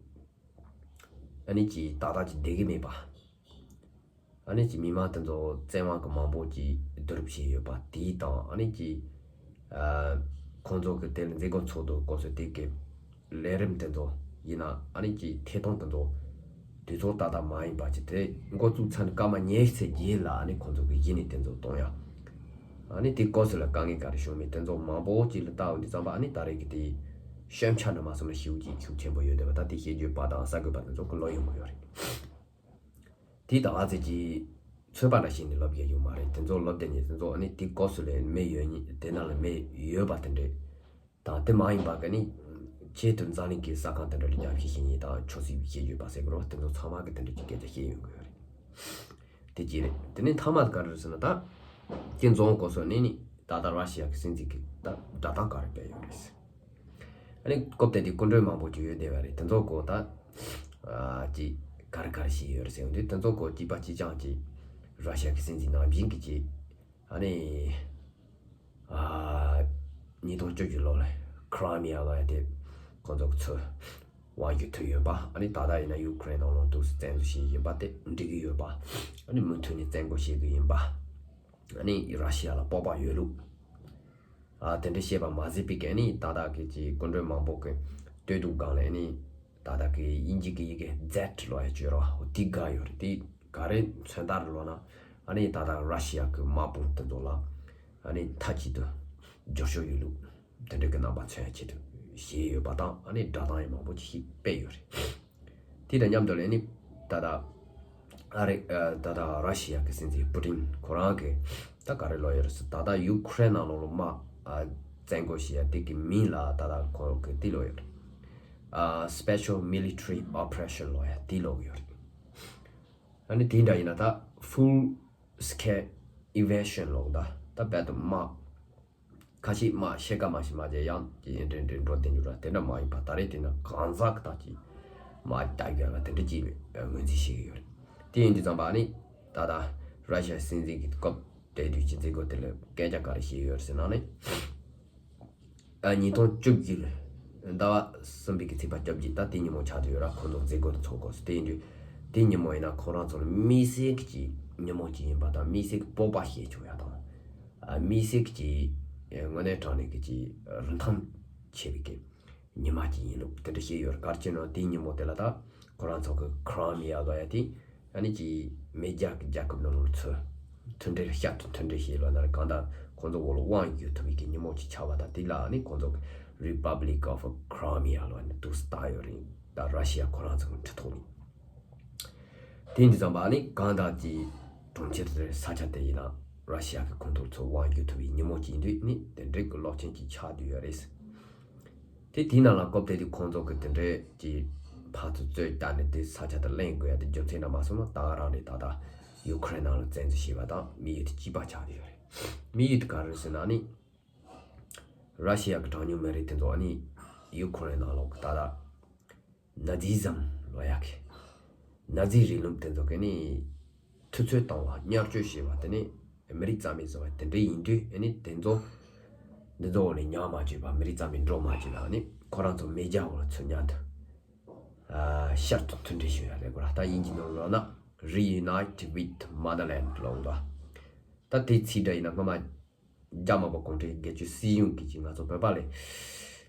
ཨ་ནི་ཅིག་ཏག་ཏག་ཅིག་བསྡད་ཀྱི་མེད་པ། ཨ་ནི་ཅིག་མི་མང་དེ་ཚོ་བཙན་དབང་གི་མང་པོ་ཅིག་བསྡུ་རུབ་བྱས་ཡོད་པ་དེ་དང་ཨ་ནི་ཅིག་ཨ་ཁོང་ཚོ་གི་དེ་ལ་མཛད་སྒོ་ཚོགས་འདུ་སྐབས་སུ་དེ་གི་ལས་རིམ་དེ་ཚོ་ཡིན་ན་ཨ་ནི་ཅིག་ཐད་གཏོང་དེ་ཚོ་དུས་ཚོད་ཏག་ཏག་མ་ཡིན་པ་ཅིག་དེ་འགོ་བཙུགས་ཚར་ནས་སྐར་མ་ཉི་ཤུ་ཙམ་རྗེས་ལ་ཨ་ནི་ཁོང་ཚོ་གི་གཞི་ནས་དེ་ཚོ་གཏོང་ཡ། ཨ་ནི་དེ་སྐབས་སུ་ལ་དཀའ་ངལ་ག་རེ་བྱུང་མིན་དེ་ཚོ་མང་པོ་ཅིག་ལ་བལྟ་འོང་དུས་ཙམ་པ་ཨ་ནི་ད་རེས་ཀྱི་དེ་ཤན་ཆ་ནི་མ་སོང་ན་ཤེའུ་ཅིག་ཤུགས་ཆེན་པོ་ཡོད་དེ་བ་ད་དེ་བཤད་རྒྱུ་པ་དང་གསར་འགོད་པ་དེ་ཚོ་གི་ལོ་ཡོང་གི་ཡོད་རེད། དེ་ད་ཨ་ཙི་ཅིག་ཚོད་པ་འདྲ་བྱས་ནས་ལབ་ཡ་ཡོད་མ་རེད། དེ་ཚོ་ལབ་བསྡད་ནས་དེ་ཚོ་ཨ་ནི་དེ་སྐབས་སུ་ལ་མེ་ཡོད་ཉིད་དེ་ནང་ལ་མེ་ཡོད་པ་དེ་འདྲས་དང་དེ་མ་ཡིན་པ་ག་ནི་ཆེས་མཐོའི་འཛམ་གླིང་གི་ས་ཁང་དེ་འདྲ་ལ་རྒྱབ་ཤིག་ཤིག་ཉིད་དང་ཆོས་སྲིད་པའི་བཤད་རྒྱུད་པ་ཟེར་དགོས་རེད་བ། དེ་ཚོ་ཚང་མ་གི་དེ་འདྲ་གྱི་སྐད་ཆ་བཤད་ཡོང་གི་ཡོད་རེད། དེ་གཅིག་རེད། དེ་ནས་མཐའ་མ་ག་རེ་རེད་ཟེར་ན་ད་ཁྱེད་རྫོང་སྐབས་སུ་ནས་ནི་ད་ལྟ་ར་ཤི་ཡ་གི་སྲིད་འཛིན་གྱི་ད་སྒྲ་གདངས་ག་རེ་སྤེལ་ཡོད་རེད། ཨ་ནི་སྐབས་དེ་དུས་སྐུ་མགྲོན་མང་པོ་ཅིག་ཡོད་བསྡད་པ་རེད། དེ་ཚོ་གོ་ད་ཨ་ཅིག་ག་རེ་ག་རེ་བྱས་ཡོད་རེད་ཟེར་ཡོང་དུས་དེ་ཚོ་གོ་གཅིག་པ་གཅིག་རྐྱང་ཅིག་ར་ཤི་ཡ་གི་སྲིད་འཛིན་ནང་བཞིན་གྱི་ཅིག་ཨ་ནི་ཨ་ཉིས་སྟོང་བཅུ་བཞི་ལོ་ལ་ཁི་རི་མི་ཡ་ལབ་ཡ་དེ་ཁོང་ཚོ་གི་ཚུར་དབང་བསྒྱུར་ཐུབ་ཡོད་པ། ཨ་ནི་ད་ལྟ་ཡིན་ན་ཡུ་ཀེ་རེན་ནང་ལོགས་འདུག་སེ་བཙན་འཛུལ་བྱེད་ཀྱི་ཡིན་པ་དེ་འགྲིག་གི་ཡོད་པ། ཨ་ནི་མུ་མཐུད་ནས་བཙན་རྒོལ་བྱེད་ཀྱི་ཡིན་པ། ཨ་ནི་ར་ཤི་ཡ་ལ་སྤོབས་པ་ཡོད་ལུགས། ཨ་དེ་འདྲ་བཤད་པ་མ་ཟད་པའི་གི་ཨ་ནི་ད་ལྟ་གི་ཅིག་སྐུ་མགྲོན་མང་པོ་གི་སྟོད་ཐུག་སྒང་ལ་ཨ་ནི་ད་ལྟ་གི་དབྱིན་ཇི་གི་ཡི་གེ་ཛེད་ལབ་ཡ་བཅོས་ར་དེ་དགའ་ཡོད་རེད། དེ་ག་རེ་མཚོན་རྟགས་རེད་ལབ་ན་ཨ་ནི་ད་ལྟ་ར་ཤི་ཡ་གི་དམག་དཔུང་དེ་ཚོ་ལ་ཨ་ནི་མཐའ་གཅིག་ཏུ་འབྱོར་ཤོག་ཡོད་ལུགས། དེ་འདྲ་གི་རྣམ་པ་མཚོན་ཡ་ཆེད་དུ་བཞེས་ཡོད་པ་དང་ཨ་ནི་སྒྲ་གདངས་ཡང་མང་པོ་ཞིག་སྤེལ་ཡོད་རེད། དེ་དང་མཉམ་དུ་ལ་ནི་ད་ལྟ་ཨ་རི་ཨ་ད་ལྟ་ར་ཤི་ཡ་གི་སྲིད་འཛིན་པུ་ཏིན་ཁོ་རང་གི་ད་ག་རེ་ལབ་ཡོད་རེད་ཟེར་ད་ལྟ་ཡུ་ཀེ་རེན་ནང་ལོགས་ལ་དམག་ཨ་བཙན་རྒོལ་བྱེད་ཡ་དེ་གི་མིང་ལ་ད་ལྟ་ཁོ་གི་དེ་ལབ་ཡོད་རེད། ཨ་Special Military Operation ལབ་ཡ་དེ་ལབ་ཡོད་རེད། ཨ་ནི་དེ་འདྲ་ཡིན་ན་ད་Full Scale Invasion ལབ་ད་ད་རྦད་དེ་དམག་ཁ་ཤས་མ་ཤེས་ཀ་མ་ཤེས་མ་བྱས་ཡང་ཅི་ཡིན་འདྲེ་འདྲེ་འགྲོ་བསྡད་རྒྱུ་ར་དེ་འདྲ་མ་ཡིན་པ་ད་རེས་དེ་ནི་གང་ཟག་གི་ཐག་ཅིག་མ་ལྟ་རྒྱུ་ཡང་དེ་འདྲ་ཅིག་ངོས་འཛིན་བྱེད་ཀྱི་ཡོད་རེད། དེ་ཡིན་དུས་ཙམ་པ་ནི་ད་ལྟ་ར་ཤི་ཡ་སྲིད་འཛིན་གྱི་སྐབས་དེ་དུས་ཀྱི་མཛད་སྒོ་དེ་ལ་སྐད་ཆ་ག་རེ་བཤད་ཡོད་རེད་ཟེར་ན་ནི་ཨ་ཉིས་སྟོང་བཅུ་བཞི་ཟླ་བ་གསུམ་པའི་གི་ཚེས་པ་བཅོ་བརྒྱད་ད་དེ་ཉིན་མོ་ཆགས་བསྡད་ཡོད་ར། ཁོང་ཚོ་མཛད་སྒོ་དེ་ཚོགས་སྐབས་སུ་དེ་ཡིན་དུས་དེ་ཉིན་མོ་ཡིན་ན་ཁོ་རང་ཚོ་ལ་དམིགས་བསལ་གྱི་ཉིན་མོ་ཅིག་ཡིན་པ་དང་དམིགས་བསལ་གྱི་སྤོབས་པ་བཤད་ཆོག་ཡ་དང་། ཨ་དམིགས་བསལ་གྱི་དངོས་གནས་དྲང་གནས་ཀྱི་ཅིག་རིན་ཐང་ཆེ་བའི་གི་ཉི་མ་ཅིག་ཡིན་ལུགས་དེ་འདྲ་བཤད་ཡོད་རེད། ག་རེ་བྱས་ན་དེའི་ཉིན་མོ་དེ་ལ་ད་ཁོ་རང་ཚོ་གི་ཁི་རི་མི་ཡ་ལབ་ཡ་དེ་ཨ་ནི་ཅིག་མེས་རྒྱལ་གྱི་རྒྱལ་ཁབ་ནང་ལོགས་ཚུར་མཐུན་སྒྲིལ་བསྐྱར་དུ་མཐུན་སྒྲིལ་བྱེད་ལབ་ན་རེད། གང་ལྟར་ཁོང་ཚོ་འོག་ལ་དབང་བསྒྱུར་ཐུབ་པའི་གི་ཉིན་མོ་ཅིག་ཆགས་པ་དང་དེ་ལ་ཨ་ནི་ཁོང་ཚོ་གི་Republic of Crimea ལབ་ནས་འདུག་སེ་བཏགས་ཡོད་རེད། ད་ར་ཤི་ཡ་ཁོ་རང་ཚོ་གི་འབྲི་ཐོག་ནས། དེ་ཡིན་དུས་ཙམ་པ་ཨ་ནི་གང་ལྟར་གྱི་གྲོང་ཁྱེར་དེ་ས་ཆ་དེ་ཡིན་ན་ར་ཤི་ཡ་གི་ཁོངས་གཏོགས་ཚོ་དབང་བསྒྱུར་ཐུབ་པའི་ཉིན་མོ་ཅིག་ཡིན་དུས་ནི་དེ་འདྲའི་གི་གློག་ཆེན་ཅིག་ཆགས་བསྡད་ཡོད་རེད། དེ་དེའི་ནང་ལ་སྐབས་དེ་དུས་ཁོང་ཚོ་གི་དེ་འདྲའི་གི་ཕར་ཚུར་རྩོད་བཏང་ནས་དེ་ས་ཆ་དེ་ལེན་དགོས་ཡ་དེ་རྒྱུ་མཚན་འདྲ་མ་སོང་ན་ད་ག་རང་རེད། ད་ལྟ་ཡུ་ཁུ་རེན་ནང་ལ་བཙན་འཛུལ་བྱས་པ་དང་དམིགས་ཡུལ་དེ་གཅིག་པ་ཆགས་བསྡད་ཡོད་རེད། དམིགས་ཡུལ་དེ་ག་རེ་རེད་ཟེར་ན་ནི་ར་ཤི་ཡ་གི་གྲངས་ཉུང་མི་རིགས་དེ་ཚོ་ཨ་ནི་ཡུ་ཁུ་རེན་ནང་ལོགས་གི་ད་ལྟ་ནཱ་ཛི་ཛམ་ལབ་ཡག་གི་ནཱ་ཛི་རིང་ལུགས་དེ་ཚོ་གི་ནི་འཐུས་ཚོད་བཏང་བ་བསྙལ་བཅོས་བྱས་པ་དེ་ནི་མི་རིགས་རྩ་མེད་བཟོ་བ་དེ་འདྲ་ཡིན་དུས་ཨ་ནི་དེ་ཚོ་འདི་ཚོ་འོག་ནས་ཉར་མ་བཅུག་པ་མི་རིགས་རྩ་མེད་འགྲོ་མ་བཅུག་ལ་ཨ་ནི་ཁོ་རང་ཚོ་མེས་རྒྱལ་འོག་ལ་ཚུར་མཉམ་དུ་ཨ་ཤར་དུ་མཐུན་སྒྲིལ་ཞུ་ཡ་རེད་དགོས་ར། ད་དབྱིན་ཇི་ནང་ལོགས་ན་Reunite with Motherland ལབ་འདུག་ད་དེ་ཚིག་འདྲ་ཡིན་ན་སྔོན་མ་རྒྱ་དམར་པོ་གུང་ཁྲན་སྒེར་གཅོད་སྲིད་གཞུང་གིས་ཀྱི་ང་ཚོ་བོད་པ་ལ་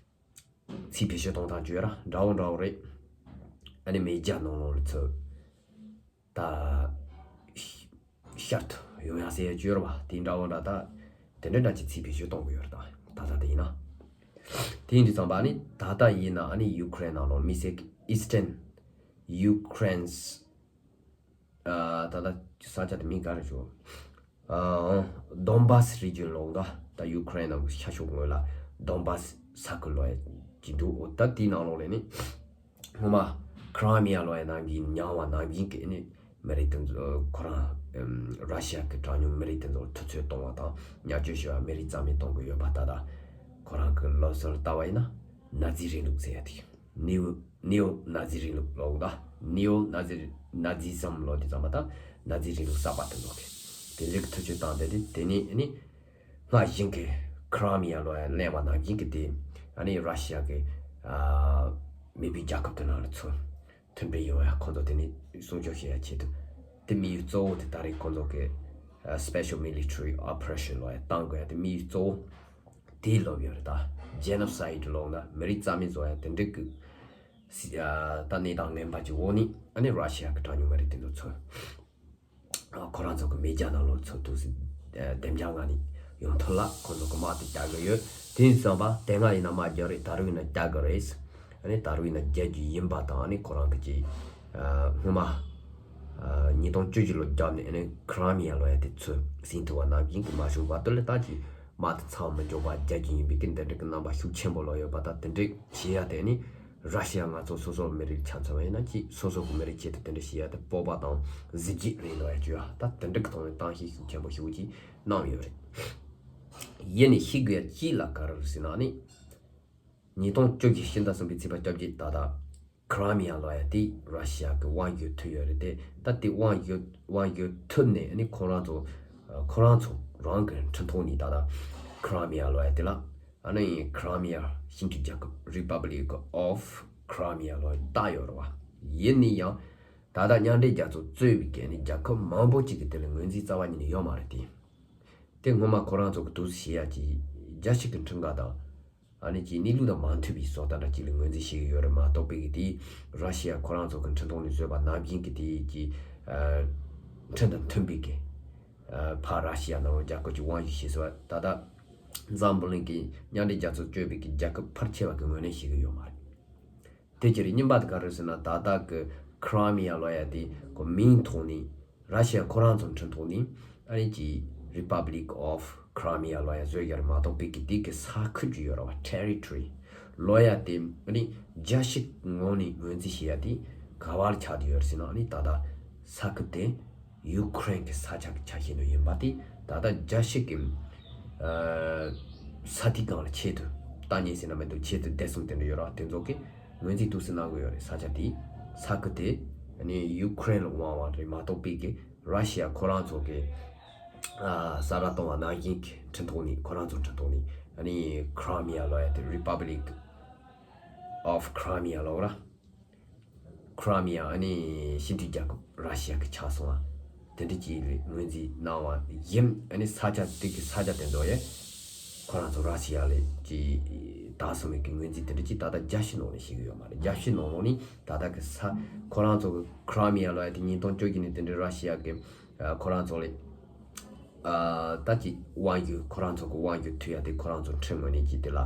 ཚིག་བེད་སྤྱོད་གཏོང་སྟངས་བཅོས་ར་འདྲ་བོ་འདྲ་བོ་རེད། ཨ་ནི་མེས་རྒྱལ་ནང་ལོགས་ལ་ཚུར་ད་ཤར་དུ་ཡོང་ཡ་ཟེར་ཡ་བཅོས་ར་བ་དེ་འདྲ་བོ་འདྲ་ད་དེ་འདྲ་འདྲ་ཅིག་ཚིག་བེད་སྤྱོད་གཏོང་གི་ཡོད་རེད། ད་ད་ད་དེ་ཡིན་ན་དེ་ཡིན་དུས་ཙམ་པ་ཨ་ནི་ད་ལྟ་ཡིན་ན་ཨ་ནི་ཡུ་ཁུ་རེན་ནང་ལོགས་དམིགས་བསལ་གྱི་Eastern Ukraine's ཨ་ད་ལྟ་ས་ཆ་དེ་མིང་ག་རེ་ཞུ། ཨ་Donbas region ལབ་འདུག་ད་ཡུ་ཀེ་རེན་ནང་གི་ཤར་ཕྱོགས་ངོས་ལ་དོན་བཱ་སི་ས་ཁུལ་ལོ་ཡ་ཅིག་འདུག་འོ་ད་དེའི་ནང་ལོགས་ལ་ནི་སྔོན་མ་ཁི་རི་མི་ཡ་ལོ་ཡ་ནང་གི་མྱངས་པ་ནང་བཞིན་གྱི་ནི་མི་རིགས་དེ་ཚོ་ཁོ་རང་ཨམ་ར་ཤི་ཡ་གི་གྲངས་ཉུང་མི་རིགས་དེ་ཚོར་དུས་ཚོད་གཏོང་བ་དང་བརྙས་བཅོས་བྱས་པ་མི་རིགས་རྩ་མེད་གཏོང་གི་ཡོད་པ། ད་ལྟ་ཁོ་རང་གི་ལོ་སར་ལྟ་བ་ཡིན་ན་ནཱ་ཛི་རིང་ལུགས་ཟེར་ཡ་དེ། ནིའོ་ནིའོ་ནཱ་ཛི་རིང་ལུགས་ལོ་ད། ནིའོ་ནཱ་ཛི་ནཱ་ཛི་ཛམ་ལོ་དེ་ཙམ་པ་དང་ནཱ་ཛི་རིང་ལུགས་གསར་པ་དེ་ལོ་གི་དེ་འདྲའི་གི་ཐུབ་ཚོད་བཏང་སྟེ་དེ་དེ་ནི་ནི་སྔར་བཞིན་གི་ཁི་རི་མི་ཡ་ལོ་ཡ་གླེང་བ་ནང་བཞིན་གི་དེ་ཨ་ནི་ར་ཤི་ཡ་གི་ཨ་མེས་པོའི་རྒྱལ་ཁབ་དེ་ནང་ལ་ཚུར་མཐུན་སྒྲིལ་ཡོང་ཡ་ཁོང་ཚོ་དེ་ནི་སྲུང་སྐྱོབ་བྱེད་ཡ་ཆེད་དུ་དེ་དམིགས་ཡུལ་གཙོ་བོ་དེ་ད་རེས་ཁོང་ཚོ་གི་ཨ་special military operation་ལོ་ཡ་བཏང་དགོས་ཡ་དེ་དམིགས་ཡུལ་གཙོ་བོ། དེའི་ལོབ་ཡོད་རེད་ད། genocide་ལོག་ན་མི་རིགས་རྩ་མེད་བཟོ་ཡ་དེ་འདྲ་གི་སི་ཨ་ད་གནས་སྟངས་ངན་པ་ཅིག་འོག་ནས་ཨ་ནི་ར་ཤི་ཡ་གི་གྲངས་ཉུང་མི་རིགས་དེ་ཚོ་ཚུར་ཨ་ཁོ་རང་ཚོ་གི་མེས་རྒྱལ་ནང་ལོགས་ཚུར་དུ་སི་ཨ་བདེ་འཇགས་ངང་ནས་ཡོང་ཐུབ་ལ་ཁོ་ཚོ་གི་དམག་དེ་རྒྱག་གི་ཡོད། དེ་ཡིན་ཙང་པ་དེ་སྔ་ཡིན་ན་མ་རྒྱག་རེད། ད་རུང་ཡིན་ན་རྒྱག་གི་རེད། ཨ་ནི་ད་རུང་ཡིན་ན་རྒྱག་རྒྱུ་ཡིན་པ་དང་ཨ་ནི་ཁོ་རང་གི་ཅིག་ཨ་སྔོན་མ་ཨ་ཉིས་སྟོང་བཅུ་བཞི་ལོ་རྒྱབ་ནས་ཨ་ནི་ཁི་རི་མི་ཡ་ལོ་ཡ་དེ་ཚུར་ཟིན་ཐུབ་པ་ནང་བཞིན་གྱི་མ་བྱུང་བར་དུ་ལ་ད་ཅིག་དམག་དེ་ཚང་མི་འཇོག་པ་རྒྱག་རྒྱུ་ཡིན་པའི་གི་འདི་འདྲ་གི་རྣམ་པ་ཤུགས་ཆེན་པོ་ལོག་ཡོད་པ། ད་དེ་འདྲ་བྱེད་ཡ་དེ་ནི་ར་ཤི་ཡ་ང་ཚོ་སོ་སོ་མི་རིགས་ཆ་མཚོན་པ་ཡིན་ན་ཅིག་སོ་སོ་གི་མི་རིགས་ཆེད་དུ་དེ་འདྲ་བྱེད་ཡ་དེ་སྤོབས་པ་དང་གཟི་བརྗིད་རེད་ལོ་ཡ་བརྗོད་ཡ། ད་དེ་འདྲ་གི་ཐོག་ནས་གཏམ་བཤད་ཤུགས་ཆེན་པོ་ཞེ་པོ་ཅིག་གནང་ཡོད་རེད། ཡིན་ནའི་ཤེས་དགོས་ཡ་ཅིག་ལ་ག་རེ་རེད་ཟེར་ན་ནི། ཉིས་སྟོང་བཅོ་བརྒྱད་ཕྱི་ཟླ་གསུམ་པའི་ཚེས་པ་བཅོ་བརྒྱད་ད་ལྟ་ཁི་རི་མི་ཡ་ལོ་ཡ་དེ་ར་ཤི་ཡ་གི་དབང་སྒྱུར་ཐུབ་ཡོད་རེད་དེ། ད་དེ་དབང་སྒྱུར་དབང་སྒྱུར་ཐུབ་ནས་ཨ་ནི་ཁོ་རང་ཚོ་ཁོ་རང་ཚོ་རང་གི་འཕྲིན་ཐོག་ནས་ད་ལྟ་ཁི་རི་མི་ཡ་ལོ་ཡ་དེ་ལ་ཨ་ནི་ཁི་རི་མི་ཡ་ཤིན་ཏུ་རྒྱལ་ཁབ་Republic of Crimea་ལོ་ཡ་བཏགས་ཡོད་རེད་བ། ཡིན་ནའི་ཡང་ད་ལྟ་མཉམ་འབྲེལ་རྒྱལ་ཚོགས་གཙོས་པའི་གི་ཨ་ནི་རྒྱལ་ཁབ་མང་པོ་ཅིག་གི་དེ་ལ་ངོས་འཛིན་རྩ་བ་ཉིད་ནས་ཡོད་མ་རེད་དེ། དེ་སྔོན་མ་ཁོ་རང་ཚོ་གི་དུས་སུ་བྱེད་ཡ་གི་རྒྱལ་སྤྱི་གི་ཁྲིམས་ཁང་དང་། ཨ་ནི་ཀྱི་གནས་ལུགས་དང་མ་མཐུན་པའི་བཟོ་ལྟ་འདྲ་ཅིག་ལ་ངོས་འཛིན་བྱེད་ཀྱི་ཡོད་རེད་མ་གཏོགས་པའི་གི་དེ་ར་ཤི་ཡ་ཁོ་རང་ཚོ་གི་འཕྲིན་ཐོག་ནས་བཟོས་པ་ནམ་རྒྱུན་གྱི་དེ་གི་ཨ་ཁྲིམས་དང་མཐུན་པའི་གི་ཨ་ཕར་ར་ཤི་ཡ་ནང་ལ་རྒྱལ་ཁབ་ཀྱི་དབང་ཡོད་བྱེད་ཟེར་བ་ད་ལྟ་འཛམ་བུ་གླིང་གི་མཉམ་འབྲེལ་རྒྱལ་ཚོགས་གཙོས་པའི་གི་རྒྱལ་ཁབ་ཕལ་ཆེ་བ་གི་ངོས་ལེན་བྱེད་ཀྱི་ཡོད་མ་རེད། དེ་ཕྱིར་རྙིང་པ་དེ་ག་རེ་ཟེར་ན་ད་ལྟ་གི་ཁི་རི་མི་ཡ་ལོ་ཡ་དེ་གི་མིང་ཐོག་ནས་ར་ཤི་ཡ་ཁོ་རང་ཚོ་འཕྲིན་ཐོག་ནས་ཨ་ནི་ཀྱི་Republic of Crimea་ལོ་ཡ་བཟོས་ཡོད་རེད་མ་གཏོགས་པའི་གི་དེ་གི་ས་ཁུལ་གྱི་ཡོད་རེད་བ། Territory་ལོ་ཡ་དེ་ཨ་ནི་རྒྱལ་སྤྱི་ངོས་ནས་ངོས་འཛིན་བྱེད་ཡ་དེ་ག་བ་ལ་ཆགས་བསྡད་ཡོད་རེད་ཟེར་ན་ཨ་ནི་ད་ལྟ་ས་ཁུལ་དེ་ཡུ་ཀེ་རེན་གྱི་ས་ཆ་གི་ཆ་ཤས་ནང་ཡིན་པ་དེ་ད་ལྟ་རྒྱལ་སྤྱི་གི་ཨ་ས་ཐིག་སྒང་ལ་ཆེད་དུ་ལྟ་ཉན་ཟེར་ན་མི་འདུག་ཆེད་དུ་བསྡད་སོང་དེ་འདྲ་ཡོད་རེད་བ། དེ་ཚོ་གི་ངོས་འཛིན་དུས་སུ་གནང་གི་ཡོད་རེད། ས་ཆ་དེ་ས་ཁུལ་དེ་ནི་ཡུ་ཀེ་རེན་ལ་དབང་བ་རེད་མ་གཏོགས་པའི་གི་ར་ཤི་ཡ་ཁོ་རང་ཚོ་གི་ཨ་གསལ་བསྒྲགས་གཏོང་བ་ནང་བཞིན་གྱི་འཕྲིན་ཐོག་ནས་ཁོ་རང་ཚོ་འཕྲིན་ཐོག་ནས་ཨ་ནི་ཁི་རི་མི་ཡ་ལོ་ཡ་དེ་Republic of Crimea་ལོ་ར། ཁི་རི་མི་ཡ་ཨ་ནི་ཤིན་ཏུ་རྒྱལ་ཁབ་ར་ཤི་ཡ་གི་ཆགས་སོང་བ། དེ་འདྲ་ཅིག་ལ་ངོས་འཛིན་གནང་བ་ཡིན། ཨ་ནི་ས་ཆ་དེ་གི་ས་ཆ་དེ་ཚོ་ཡ་ཁོ་རང་ཚོ་ར་ཤི་ཡ་ལ་ཅིག་བཏགས་སོང་བའི་གི་ངོས་འཛིན་དེ་འདྲ་ཅིག་ད་ལྟ་རྒྱལ་སྤྱི་ནང་ནས་བྱེད་ཀྱི་ཡོད་མ་རེད། རྒྱལ་སྤྱི་ནང་ལོགས་ནས་ད་ལྟ་གི་ས་ཁོ་རང་ཚོ་གི་ཁི་རི་མི་ཡ་ལོ་ཡ་དེ་ཉིས་སྟོང་བཅོ་བརྒྱད་ནས་དེ་འདྲ་ར་ཤི་ཡ་གི་ཨ་ཁོ་རང་ཚོ་ལ་ཨ་ད་ཅིག་དབང་སྒྱུར་ཁོ་རང་ཚོ་གི་དབང་སྒྱུར་ཐུབ་ཡ་དེ་ཁོ་རང་ཚོ་ཁྲིམས་ངོས་ནས་ཀྱི་དེ་ལ་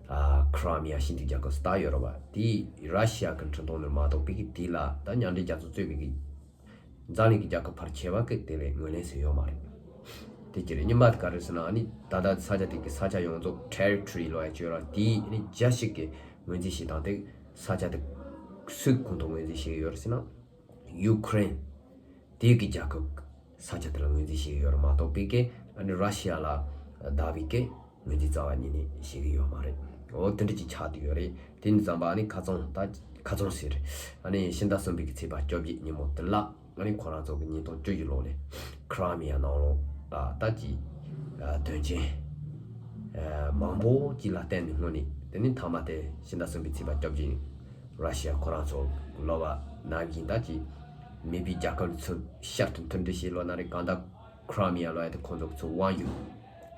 ཨ་ཁི་རི་མི་ཡ་ཤིན་ཏུ་རྒྱལ་ཁབ་སུ་བཏགས་ཡོད་རེད་བ། དེ་ར་ཤི་ཡ་གི་འཕྲིན་ཐོག་ནས་མ་གཏོགས་པའི་གི་དེ་ལ་ད་མཉམ་འབྲེལ་རྒྱལ་ཚོགས་གཙོས་པའི་གི་འཛམ་གླིང་གི་རྒྱལ་ཁབ་ཕལ་ཆེ་བ་གི་དེ་ལ་ངོས་ལེན་བྱས་ཡོད་མ་རེད། དེ་ཅི་རེད། རྙིང་པ་དེ་ག་རེད་ཟེར་ན་ཨ་ནི་ད་ལྟ་ས་ཆ་དེ་གི་ས་ཆ་ཡོངས་རྫོགས་Territory་ལོ་ཡ་བྱོས་ར་དེ་ཨ་ནི་རྒྱལ་སྤྱི་གི་ངོས་འཛིན་བྱེད་སྟངས་དེ་ས་ཆ་དེ་སུའི་ཁོངས་གཏོགས་ངོས་འཛིན་བྱེད་ཀྱི་ཡོད་རེད་ཟེར་ན། ཡུ་ཀེ་རེན། དེ་གི་རྒྱལ་ཁབ་ས་ཆ་དེ་ལ་ངོས་འཛིན་བྱེད་ཀྱི་ཡོད་རེད་མ་གཏོགས་པའི་གི་ཨ་ནི་ར་ཤི་ཡ་ལ་བདའ་བའི་གི་ངོས་འཛིན་རྩ་བ་ཉིད་ནས་བྱེད་ཀྱི་ཡོད་མ་རེད། འོ་དེ་འདྲ་ཅིག་ཆགས་བསྡད་ཡོད་རེད། དེ་ནི་ཙམ་པ་ཨ་ནི་ཁ་ཚང་ད་ཁ་ཚང་ཟེར་ཨ་ནི་ཕྱི་ཟླ་གསུམ་པའི་གི་ཚེས་པ་བཅོ་བརྒྱད་ཉིན་མོ་དེ་ལ་ཨ་ནི་ཁོ་རང་ཚོ་གི་ཉིས་སྟོང་བཅུ་བཞི་ལོ་ལས་ཁི་རི་མི་ཡ་ནང་ལོགས་ལ་ད་ཅིག་དོན་རྐྱེན་མང་པོ་ཅིག་ལ་བརྟེན་ནས་སྔོན་ནས་དེ་ནི་མཐའ་མ་དེ་ཕྱི་ཟླ་གསུམ་པའི་ཚེས་པ་བཅོ་བརྒྱད་ར་ཤི་ཡ་ཁོ་རང་ཚོ་ལོ་བ་ནང་བཞིན་ད་ཅི་མེས་པོའི་རྒྱལ་ཁབ་ཚོ་ཤར་དུ་མཐུན་སྒྲིལ་བྱེད་ལོ་ན་རེ་གང་ལྟར་ཁི་རི་མི་ཡ་ལོ་ཡ་དེ་ཁོང་ཚོ་ཚོ་དབང་ཡོད་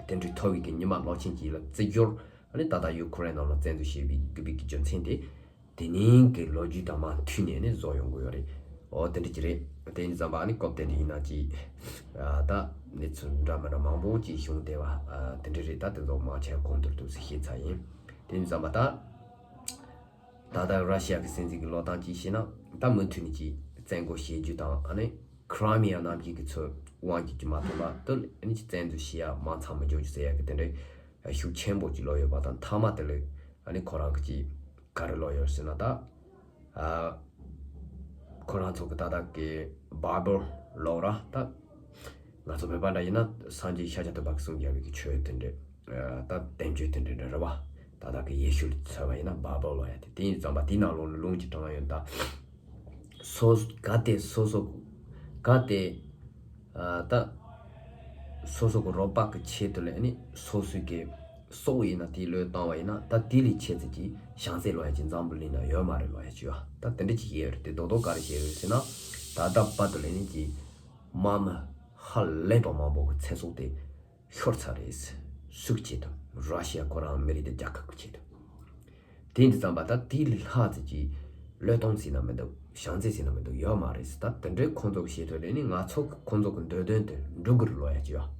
དེ་འདྲའི་ཐོབ་པའི་གི་ཉི་མ་ལོ་ཆེན་གྱི་ལ་བརྩི་འཇོར་ཨ་ནི་ད་ལྟ་ཡུ་ཁུ་རེན་ནང་ལ་བཙན་འཛུལ་བྱེད་པའི་དགོས་པའི་གི་རྒྱུ་མཚན་དེ་དེ་ནིང་གི་ལོ་རྒྱུས་དང་མ་མཐུན་ནས་ནི་བཟོ་ཡོང་གི་ཡོད་རེད། འོ་དེ་འདྲ་ཅི་རེད། དེ་ཡིན་ཙམ་པ་ཨ་ནི་སྐབས་དེ་འདྲ་ཡིན་ན་ཅི་ད་གནས་ཚུལ་འདྲ་མི་འདྲ་མང་པོ་ཅིག་བྱུང་བསྡད་པ་དེ་འདྲ་རེད། ད་དེ་ཚོ་མང་ཆེ་གོང་དུ་དུ་ཞིག་ཤེས་ཚར་ཡིན། དེ་ཡིན་ཙམ་པ་ད། ད་ལྟ་ར་ཤི་ཡ་གི་སྲིད་འཛིན་གྱི་ལོ་སྟངས་ཅིག་བྱས་ན་ད་མུ་མཐུད་ནས་ཀྱི་བཙན་རྒོལ་བྱེད་རྒྱུ་དང་ཨ་ནི་ཁི་རི་མི་ཡ་ནང་གི་གི་ཚོ་དབང་སྒྱུར་གྱི་མ་ཐོབ་པ་དུ་ཨ་ནི་ཀྱི་བཙན་འཛུལ་བྱེད་ཡ་མང་ཚང་མི་འཇོག་རྒྱུ་ཟེར་ཡ་གི་དེ་འདྲའི་ ཤུགས་ཆེན་པོ་ཅིག་ལོག་ཡོད་པ་དང་། མཐའ་མ་དེ་ལ་ཨ་ནི་ཁོ་རང་གི་ཅིག་ག་རེ་ལོག་ཡོད་ཟེར་ན། ད་ཨ་ཁོ་རང་ཚོ་གི་ད་ལྟ་གི་བཱ་བལ་ལོག་ར། ད་ང་ཚོ་བོད་པ་འདྲ་ཡིན་ན་སངས་རྒྱས་ཤཱཀྱ་ཐུབ་པ་གིས་གསུངས་རྒྱ་བའི་གི་ཆོས་དེ་འདྲ། ཨ་ད་བསྟན་བཅོས་དེ་འདྲ་འདྲ་རེད་བ། ད་ལྟ་གི་ཡེ་ཤུ་ལ་མཚོན་པ་ཡིན་ན་བཱ་བལ་ལོག་ཡ་དེ། དེ་ཡིན་ཙམ་པ་དེའི་ནང་ལོགས་ལ་ལུང་ཅིག་དྲངས་ཡོད། ད་སོ་གལ་ཏེ་སོ་སོ་གལ་ཏེ་ཨ་ད་སོ་སོ་གི་རོགས་པ་གི་ཆེད་དུ་ལ་ནི་སོ་སོའི་གི་སྲོག་ཡིན་ན་དེའི་བློས་བཏང་བ་ཡིན་ན། ད་དེ་ལས་ཆེ་ཙམ་གྱི་བྱམས་བརྩེ་ལོག་ཡ་ཅིག་འཛམ་བུ་གླིང་ན་ཡོད་མ་རེད་ལོག་ཡ་ཅིག་ཡོད། ད་དེ་འདྲ་ཅིག་ཡོད་རེད། དེ་རྡོག་རྡོག་ག་རེ་བཤད་ཡོད་ཟེར་ན། ད་ལྟ་བར་དུ་ལ་ནི་ཅིག་དམག་མི་ཧ་ལས་པ་མང་པོ་གི་ཚེ་སྲོག་དེ་ཤོར་ཚར་རེད། སུའི་ཆེད་དུ། ར་ཤི་ཡ་ཁོ་རང་མི་རིགས་དེ་རྒྱལ་ཁབ་ཀྱི་ཆེད་དུ། དེ་འདི་ཙམ་པ་ད་དེ་ལས་ལྷག་ཙམ་གྱི་བློས་གཏོང་ཟེར་ན་མི་འདུག་བྱམས་བརྩེ་ཟེར་ན་མི་འདུག་ཡོད་མ་རེད། ད་དེ་འདྲའི་ཁོང་ཚོ་གི་བྱེད་ཐབས་ལས་ནི་ང་ཚོ་གི་ཁོང་ཚོ་གི་འདོད་དོན་དེ་འགྲུབ་དགོས་རེད་ལོག་ཡ་ཅིག་ཡོད།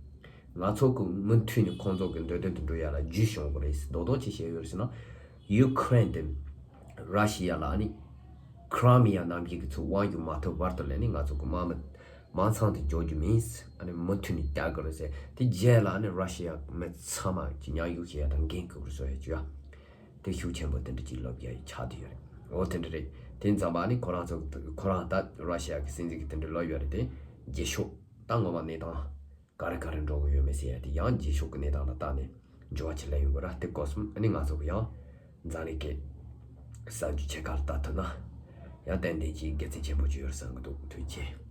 ང་ཚོ་གི་མུ་མཐུད་ནས་ཁོང་ཚོ་གི་འདོད་དོན་དེ་འགྲུབ་ཡ་ལ་རྒྱུས་ཡོང་དགོས་རེད། རྡོག་རྡོག་ཅིག་བཤད་ཡོད་རེད་ཟེར་ན། ཡུ་ཁུ་རེན་དེ་ར་ཤི་ཡ་ལ་ནི་ཁི་རི་མི་ཡ་གནམ་གཤིས་ཀྱི་ཚུར་དབང་སྒྱུར་མ་ཐུབ་བར་དུ་ལ་ནི་ང་ཚོ་གི་དམག་མི་མང་ཚང་དེ་འཇོག་རྒྱུ་མིན། ཨ་ནི་མུ་མཐུད་ནས་རྒྱག་དགོས་རེད་ཟེར། དེ་རྗེས་ལ་ཨ་ནི་ར་ཤི་ཡ་མི་ཚང་མ་གི་མཉམ་ཞུགས་བྱེད་ཡ་དང་འགན་འཁུར་དགོས་རེད་ཟེར་ཡ་ཅིག་ཡོད། དེ་ཤུགས་ཆེན་པོ་དེ་འདྲ་ཅིག་ལབ་ཡ་ཡི་ཆགས་བསྡད་ཡོད་རེད། འོ་དེ་འདྲ་རེད། དེ་ཙམ་པ་ཨ་ནི་ཁོ་རང་ཚོ་ཁོ་རང་ད་ར་ཤི་ཡ་གི་སྲིད་འཛིན་གི་དེ་འདྲ་ལབ་ཡོད་རེད་དེ། རྗེས་ཕྱོགས་ད་ངོ་མ་གནས་སྟངས་ག་རེ་ག་རེ་འགྲོ་གི་ཡོད་མེད་ཟེར་ཡ་དེ་ཡང་རྗེས་ཕྱོགས་ཀྱི་གནས་སྟངས་ལ་བལྟས་ནས་འགྱུར་བ་ཆེ་སླེབས་ཡོང་གི་རེད། དེ་སྐོར་གསུམ་ཨ་ནི་ང་ཚོ་གི་ཡང་འཛམ་གླིང་གི་གསར་འགྱུར་ཆེ་ཁག་ལ་ལྟ་ཐུབ་ན་ཡང་ཏན་ཏན་གྱི་དགེ་མཚན་ཆེན་པོ་ཅིག་ཡོད་བསམ་གི་འདུག་ཐུགས་རྗེ་ཆེ།